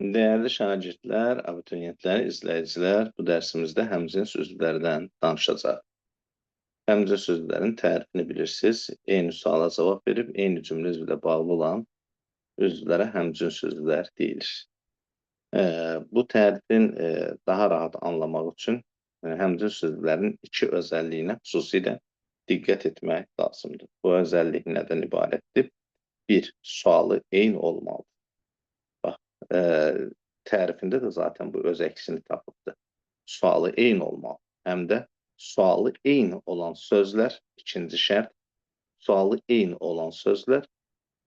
Dəyərli şagirdlər, abituriyentlər, izləyicilər, bu dərsimizdə həmcins üzvlərdən danışacaq. Həmcins üzvlərin tərifini bilirsiniz. Eyni suala cavab verib, eyni cümlə üzvlə bağlı olan üzvlərə həmcins üzvlər deyilir. Bu tərifin daha rahat anlamaq üçün həmcins üzvlərin iki özəlliyinə xüsusilə diqqət etmək lazımdır. Bu özəllik nədən ibarətdir? Bir, sualı eyni olmalıdır. Bax, tərifində də zaten bu öz əksini tapıbdır. Sualı eyni olmalı. Həm də sualı eyni olan sözlər, ikinci şərt, sualı eyni olan sözlər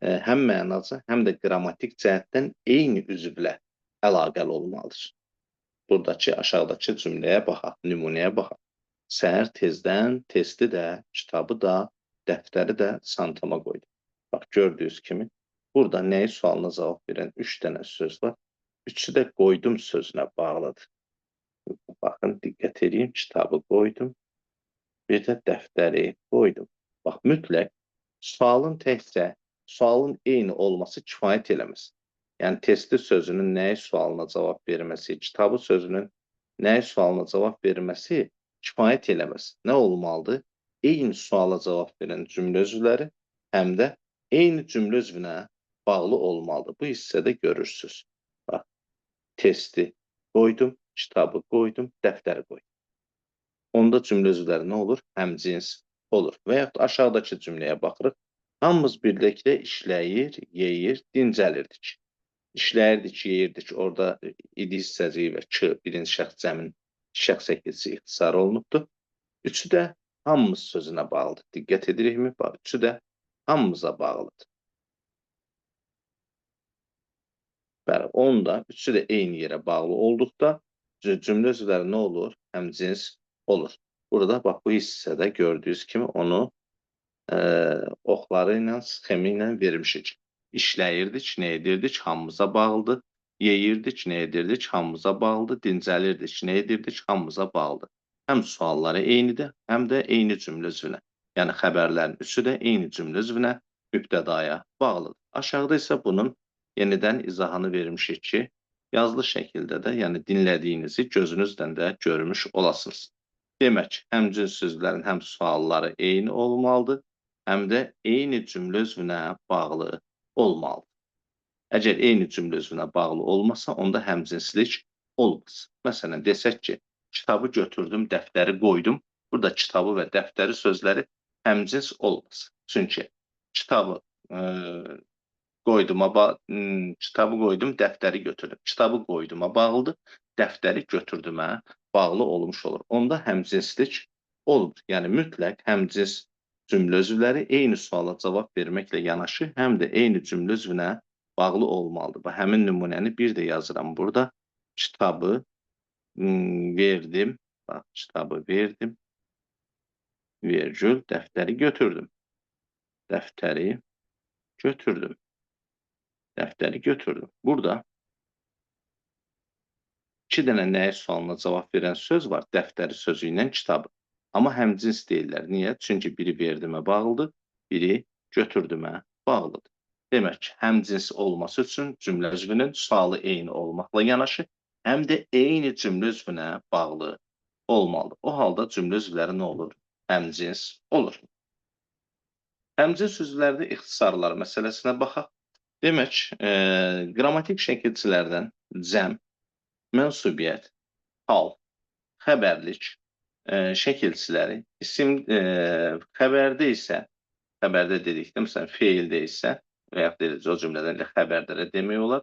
həm mənaca, həm də qrammatik cəhətdən eyni üzvlə əlaqəli olmalıdır. Buradakı aşağıdakı cümləyə baxaq, nümunəyə baxaq. Səhər tezdən testi də, kitabı da, dəftəri də çantama qoydum. Bax, gördüyünüz kimi burada nəyi sualına cavab verən 3 dənə söz var. Üçü də qoydum sözünə bağlıdır. Baxın, diqqət edin, kitabı qoydum, bir də dəftəri qoydum. Bax, mütləq sualın təkcə, sualın eyni olması kifayət eləməz. Yəni, testi sözünün nəyi sualına cavab verməsi, kitabı sözünün nəyi sualına cavab verməsi kifayət eləməz. Nə olmalıdır? Eyni suala cavab verən cümlə üzvləri həm də eyni cümlə üzvünə bağlı olmalıdır. Bu hissədə görürsünüz. Bax, testi qoydum, kitabı qoydum, dəftəri qoydum. Onda cümlə üzvləri nə olur? Həmcins olur. Və yaxud aşağıdakı cümləyə baxırıq. Hamımız birlikdə işləyir, yeyir, dincəlirdik. İşləyirdik, yeyirdik. Orada idi hissəciyi və k birinci şəxs cəmin şəxs şəkilçisi ixtisar olunubdur. Üçü də hamımız sözünə bağlıdır. Diqqət edirikmi? Bax, üçü də hamımıza bağlıdır. Bəli, onda üçü də eyni yerə bağlı olduqda cümlə üzvləri nə olur? Həmcins olur. Burada bax bu hissədə gördüyünüz kimi onu oxları ilə, sxemi ilə vermişik. İşləyirdik, nə edirdik? Hamımıza bağlıdır. Yeyirdik, nə edirdik? Hamımıza bağlıdır. Dincəlirdik, nə edirdik? Hamımıza bağlıdır. Həm sualları eynidir, həm də eyni cümlə üzvünə. Yəni xəbərlərin üçü də eyni cümlə üzvünə, mübtədaya bağlıdır. Aşağıda isə bunun yenidən izahını vermişik ki, yazılı şəkildə də, yəni dinlədiyinizi gözünüzlə də görmüş olasınız. Demək, həmcins sözlərin həm sualları eyni olmalıdır, həm də eyni cümlə üzvünə bağlı olmalıdır. Əgər eyni cümlə üzvünə bağlı olmasa, onda həmcinslik olmaz. Məsələn, desək ki, kitabı götürdüm, dəftəri qoydum. Burada kitabı və dəftəri sözləri həmcins olmaz. Çünki kitabı qoyduma, kitabı qoydum, dəftəri götürdüm. Kitabı qoyduma bağlıdır, dəftəri götürdümə bağlı olmuş olur. Onda həmcinslik olmur. Yəni mütləq həmcins cümlə üzvləri eyni suala cavab verməklə yanaşı, həm də eyni cümlə üzvünə bağlı olmalıdır. Bax, həmin nümunəni bir də yazıram burada. Kitabı verdim. Bax, kitabı verdim. Vergül, dəftəri götürdüm. Dəftəri götürdüm. Dəftəri götürdüm. Burada iki dənə nəyi sualına cavab verən söz var. Dəftəri sözü ilə kitabı. Amma həmcins deyirlər. Niyə? Çünki biri verdimə bağlıdır, biri götürdümə bağlıdır. Demək ki, həmcins olması üçün cümlə üzvünün sualı eyni olmaqla yanaşı, həm də eyni cümlə üzvünə bağlı olmalıdır. O halda cümlə üzvləri nə olur? Həmcins olur. Həmcins üzvlərdə ixtisarlar məsələsinə baxaq. Demək, qrammatik şəkilçilərdən cəm, mənsubiyyət, hal, xəbərlik şəkilçiləri, isim xəbərdə isə, xəbərdə dedikdə, məsələn, feildə isə və yaxud eləcə o cümlədən elə xəbərdə də demək olar,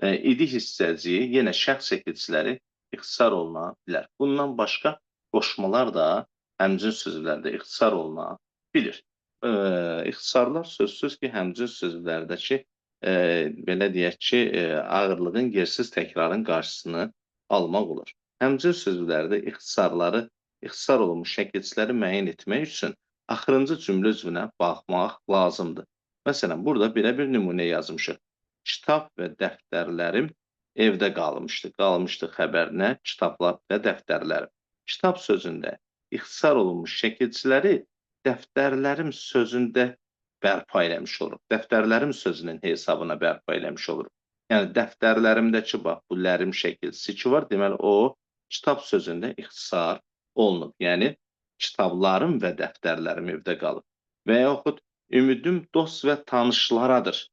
idi hissəciyi, yenə şəxs şəkilçiləri ixtisar oluna bilər. Bundan başqa qoşmalar da həmcins sözlərdə ixtisar oluna bilir. İxtisarlar sözsüz ki, həmcins sözlərdəki belə deyək ki, ağırlığın yersiz təkrarın qarşısını almaq olur. Həmcins sözlərdə ixtisarları, ixtisar olunmuş şəkilçiləri müəyyən etmək üçün axırıncı cümlə üzvünə baxmaq lazımdır. Məsələn, burada belə bir nümunə yazmışıq. Kitab və dəftərlərim evdə qalmışdı. Qalmışdı xəbər nə? Kitablar və dəftərlərim. Kitab sözündə ixtisar olunmuş şəkilçiləri dəftərlərim sözündə bərpa eləmiş oluruq. Dəftərlərim sözünün hesabına bərpa eləmiş oluruq. Yəni, dəftərlərimdəki, bax, bu lərim şəkilçisi ki var, deməli, o kitab sözündə ixtisar olunub. Yəni, kitablarım və dəftərlərim evdə qalıb. Və yaxud ümidim dost və tanışlaradır.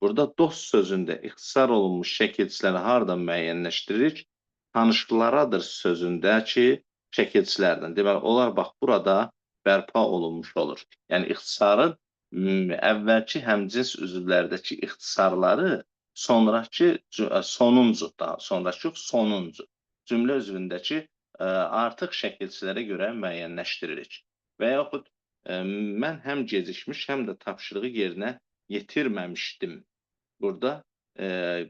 Burada dost sözündə ixtisar olunmuş şəkilçiləri hardan müəyyənləşdiririk? Tanışlaradır sözündəki şəkilçilərdən. Deməli, onlar bax burada bərpa olunmuş olur. Yəni, ixtisarın əvvəlki həmcins üzvlərdəki ixtisarları sonrakı, sonuncu, daha sonrakı yox, sonuncu cümlə üzvündəki artıq şəkilçilərə görə müəyyənləşdiririk. Və yaxud mən həm gecikmiş, həm də tapşırığı yerinə yetirməmişdim. Burada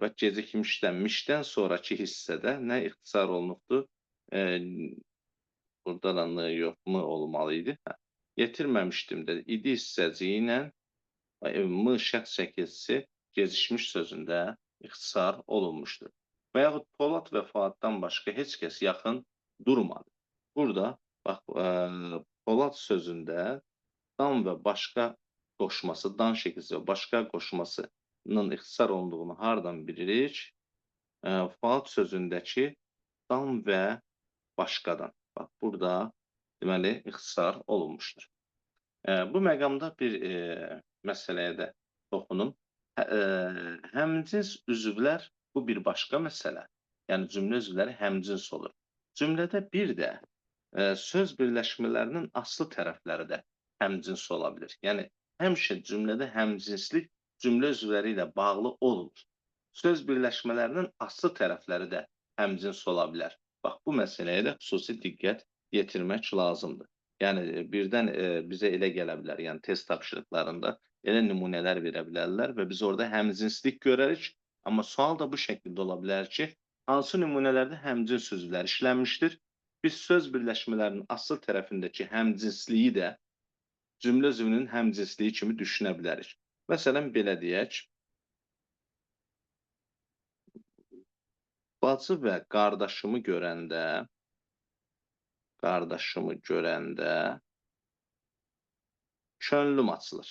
bax, gecikmişdən, mişdən sonrakı hissədə nə ixtisar olunubdur? Burada da n yox, m olmalı idi. Hə. Yetirməmişdim də idi hissəciyi ilə m şəxs şəkilçisi gecikmiş sözündə ixtisar olunmuşdur. Və yaxud Polad və Fuaddan başqa heç kəs yaxın durmadı. Burada bax, Polad sözündə dan və başqa qoşması, dan şəkilçisi və başqa qoşmasının ixtisar olunduğunu hardan bilirik? Fuad sözündəki dan və başqadan. Bax, burada deməli, ixtisar olunmuşdur. Bu məqamda bir məsələyə də toxunum. Həmcins üzvlər bu bir başqa məsələ. Yəni, cümlə üzvləri həmcins olur. Cümlədə bir də söz birləşmələrinin aslı tərəfləri də həmcins ola bilir. Yəni, həmişə cümlədə həmcinslik cümlə üzvləri ilə bağlı olmur. Söz birləşmələrinin aslı tərəfləri də həmcins ola bilər. Bax, bu məsələyə də xüsusi diqqət yetirmək lazımdır. Yəni, birdən bizə elə gələ bilər, yəni test tapşırıqlarında elə nümunələr verə bilərlər və biz orada həmcinslik görərik. Amma sual da bu şəkildə ola bilər ki, hansı nümunələrdə həmcins üzvlər işlənmişdir? Biz söz birləşmələrinin asıl tərəfindəki həmcinsliyi də cümlə üzvünün həmcinsliyi kimi düşünə bilərik. Məsələn, belə deyək. Bacı və qardaşımı görəndə, könlüm açılır.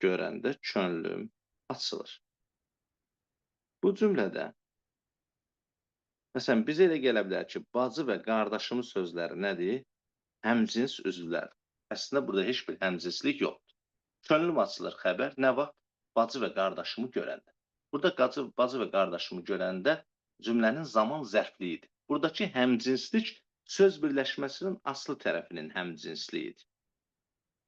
Görəndə könlüm açılır. Bu cümlədə, məsələn, bizə elə gələ bilər ki, bacı və qardaşımın sözləri nədir? Həmcins üzvlər. Əslində, burada heç bir həmcinslik yoxdur. Könlüm açılır xəbər nə vaxt? Bacı və qardaşımı görəndə. Burada bacı və qardaşımı görəndə cümlənin zaman zərfliyidir. Buradakı həmcinslik söz birləşməsinin aslı tərəfinin həmcinsliyidir.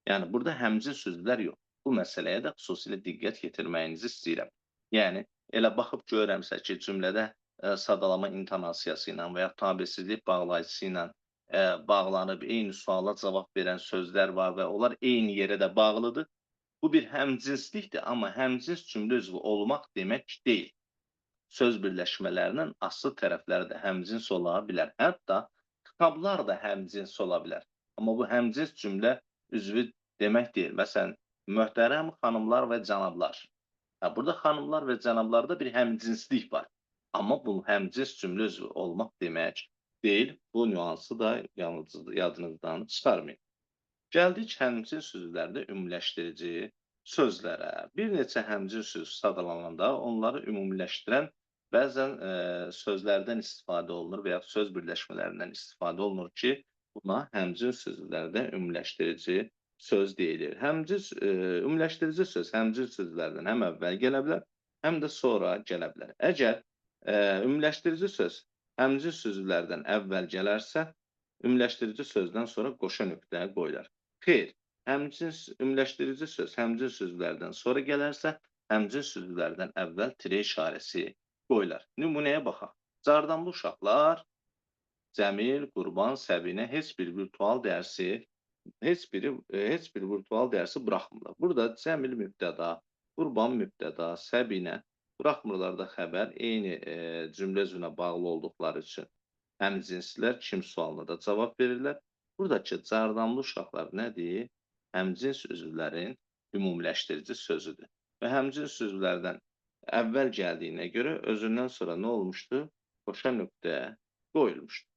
Yəni, burada həmcins üzvlər yox. Bu məsələyə də xüsusilə diqqət yetirməyinizi istəyirəm. Yəni, elə baxıb görürəmsə ki, cümlədə sadalama intonasiyası ilə və ya tabesizlik bağlayıcısı ilə bağlanıb, eyni suala cavab verən sözlər var və onlar eyni yerə də bağlıdır. Bu bir həmcinslikdir, amma həmcins cümlə üzvü olmaq demək deyil. Söz birləşmələrinin aslı tərəfləri də həmcins ola bilər. Hətta kitablar da həmcins ola bilər. Amma bu həmcins cümlə üzvü demək deyil. Məsələn, möhtərəm xanımlar və cənablar. Burada xanımlar və cənablarda bir həmcinslik var. Amma bu həmcins cümlə üzvü olmaq demək deyil. Bu nüansı da yadınızdan çıxarmayın. Gəldik həmcins üzvlərdə ümumiləşdirici sözlərə. Bir neçə həmcins söz sadalananda onları ümumiləşdirən bəzən sözlərdən istifadə olunur və ya söz birləşmələrindən istifadə olunur ki, buna həmcins üzvlərdə ümumiləşdirici söz deyilir. Həmcins, ümumiləşdirici söz həmcins sözlərdən həm əvvəl gələ bilər, həm də sonra gələ bilər. Əgər ümumiləşdirici söz həmcins üzvlərdən əvvəl gələrsə, ümumiləşdirici sözdən sonra qoşa nöqtə qoyular. Xeyr, həmcins ümumiləşdirici söz həmcins üzvlərdən sonra gələrsə, həmcins üzvlərdən əvvəl tire işarəsi qoyular. Nümunəyə baxaq. Cardamlı uşaqlar Cəmil, Qurban, Səbinə heç bir virtual dərsi, heç bir virtual dərsi buraxmırlar. Burada Cəmil mübtəda, Qurban mübtəda, Səbinə buraxmırlar da xəbər eyni cümlə üzvünə bağlı olduqları üçün həmcinslər kim sualına da cavab verirlər. Buradakı cardamlı uşaqlar nədir? Həmcins üzvlərin ümumiləşdirici sözüdür. Və həmcins üzvlərdən əvvəl gəldiyinə görə özündən sonra nə olmuşdu? Qoşa nöqtə qoyulmuşdu.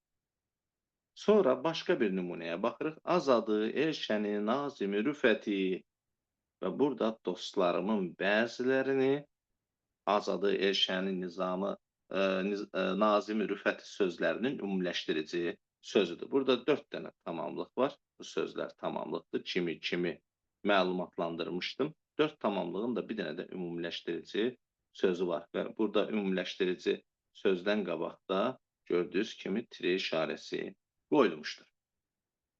Sonra başqa bir nümunəyə baxırıq. Azadı, Elşəni, Nazimi, Rüfəti və burada dostlarımın bəzilərini Azadı, Elşəni, Nizamı, Nazimi, Rüfəti sözlərinin ümumiləşdirici sözüdür. Burada 4 dənə tamamlıq var. Bu sözlər tamamlıqdır. Kimi, kimi məlumatlandırmışdım. 4 tamamlığın da bir dənə də ümumiləşdirici sözü var. Və burada ümumiləşdirici sözdən qabaqda gördüyünüz kimi tire işarəsi qoyulmuşdur.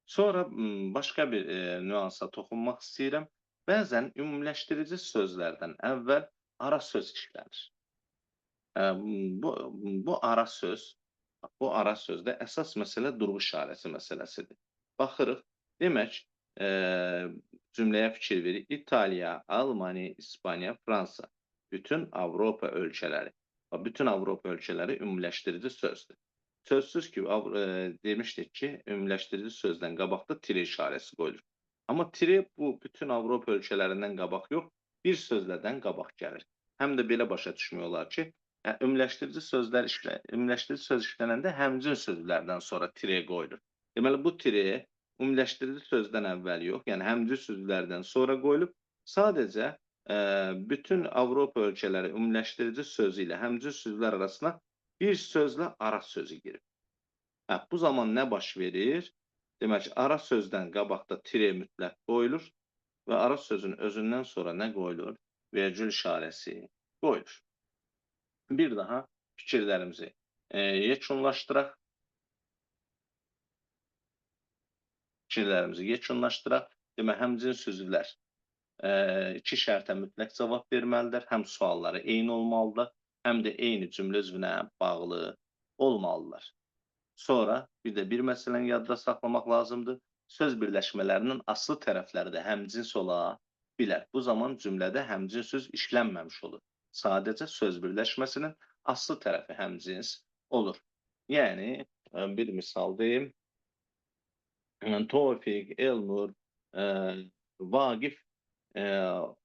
Sonra başqa bir nüansa toxunmaq istəyirəm. Bəzən ümumiləşdirici sözlərdən əvvəl ara söz işlənir. Bu ara söz, bu ara sözdə əsas məsələ durğu işarəsi məsələsidir. Baxırıq, demək, cümləyə fikir veririk. İtaliya, Almaniya, İspaniya, Fransa, bütün Avropa ölkələri. Bütün Avropa ölkələri ümumiləşdirici sözdür. Sözsüz ki, demişdik ki, ümumiləşdirici sözdən qabaqda tire işarəsi qoyulur. Amma tire bu bütün Avropa ölkələrindən qabaq yox, bir sözlərdən qabaq gəlir. Həm də belə başa düşmək olar ki, ümumiləşdirici sözlər ümumiləşdirici söz işlənəndə həmcin sözlərdən sonra tire qoyulur. Deməli, bu tire ümumiləşdirici sözdən əvvəl yox, yəni həmcin sözlərdən sonra qoyulub. Sadəcə bütün Avropa ölkələri ümumiləşdirici sözü ilə həmcin sözlər arasına bir sözlə ara sözü girib. Bu zaman nə baş verir? Demək, ara sözdən qabaqda tire mütləq qoyulur və ara sözün özündən sonra nə qoyulur? Vergül işarəsi qoyulur. Bir daha fikirlərimizi yekunlaşdıraq. Fikirlərimizi yekunlaşdıraq. Demək, həmcin sözlər iki şərtə mütləq cavab verməlidir. Həm sualları eyni olmalıdır, həm də eyni cümlə üzvünə bağlı olmalıdır. Sonra bir də bir məsələni yadda saxlamaq lazımdır. Söz birləşmələrinin aslı tərəfləri də həmcins ola bilər. Bu zaman cümlədə həmcins söz işlənməmiş olur. Sadəcə söz birləşməsinin aslı tərəfi həmcins olur. Yəni, bir misal deyim. Tofiq, Elnur, Vaqif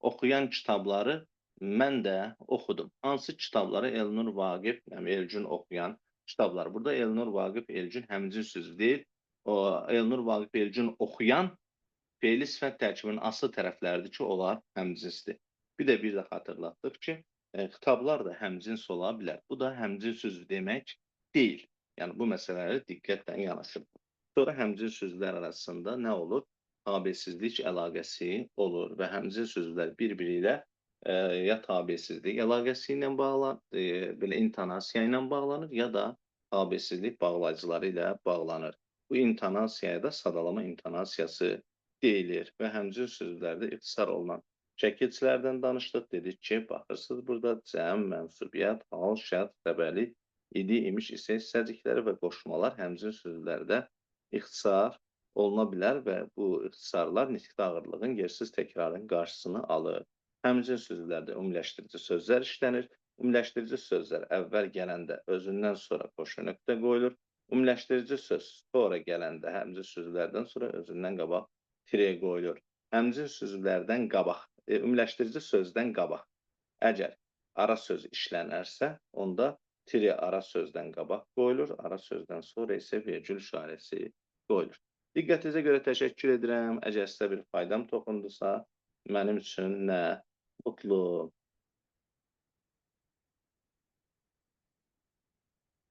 oxuyan kitabları mən də oxudum. Hansı kitabları Elnur, Vaqif, yəni Elgün oxuyan kitablar. Burada Elnur, Vaqif, Elgün həmcins sözü deyil. O Elnur, Vaqif, Elgün oxuyan feili sifət tərkibinin aslı tərəfləridir ki, onlar həmcinsdir. Bir də xatırlatdıq ki, kitablar da həmcins ola bilər. Bu da həmcins sözü demək deyil. Yəni bu məsələlərə diqqətlə yanaşın. Sonra həmcins sözlər arasında nə olur? Tabesizlik əlaqəsi olur və həmcins sözlər bir-biri ilə ya tabesizlik əlaqəsi ilə bağlanır, belə intonasiya ilə bağlanır, ya da tabesizlik bağlayıcıları ilə bağlanır. Bu intonasiyaya da sadalama intonasiyası deyilir və həmcin sözlərdə ixtisar olunan şəkilçilərdən danışdıq. Dedik ki, baxırsınız burada cəm, mənsubiyyət, hal, şərt, xəbərlik, idi, imiş, isə hissəcikləri və qoşmalar həmcin sözlərdə ixtisar oluna bilər və bu ixtisarlar nitqdə ağırlığın yersiz təkrarın qarşısını alır. Həmcin sözlərdə ümumiləşdirici sözlər işlənir. Ümumiləşdirici sözlər əvvəl gələndə özündən sonra qoşu nöqtə qoyulur. Ümumiləşdirici söz sonra gələndə həmcin sözlərdən sonra özündən qabaq tire qoyulur. Həmcin sözlərdən qabaq, ümumiləşdirici sözdən qabaq əgər ara söz işlənərsə, onda tire ara sözdən qabaq qoyulur, ara sözdən sonra isə vergül işarəsi qoyulur. Diqqətinizə görə təşəkkür edirəm. Əgər sizə bir faydam toxundusa, mənim üçün nə mutlu.